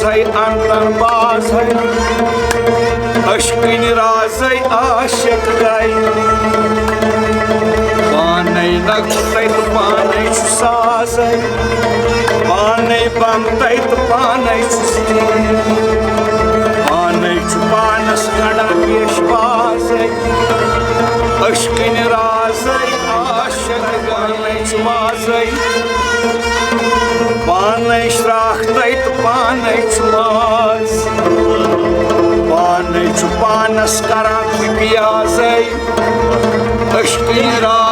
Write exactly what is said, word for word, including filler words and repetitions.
تھے انتن باز ہے، عشقٕنۍ رازے عاشق گے۔ پانے نغمہٕ تھے تہٕ پانے چھُ سازے، پانے بنتھے تہٕ پانے چھُ سُر۔ پانے چھُ پانس گنڈان پیش بازے، عشقٕنۍ رازے عاشق گے۔ پانے چھُ مازے، پانے شراکھ تھے تہٕ پانے چھُ ماز۔ پانے چھُ پانس کران پیازے، عشقٕنۍ راز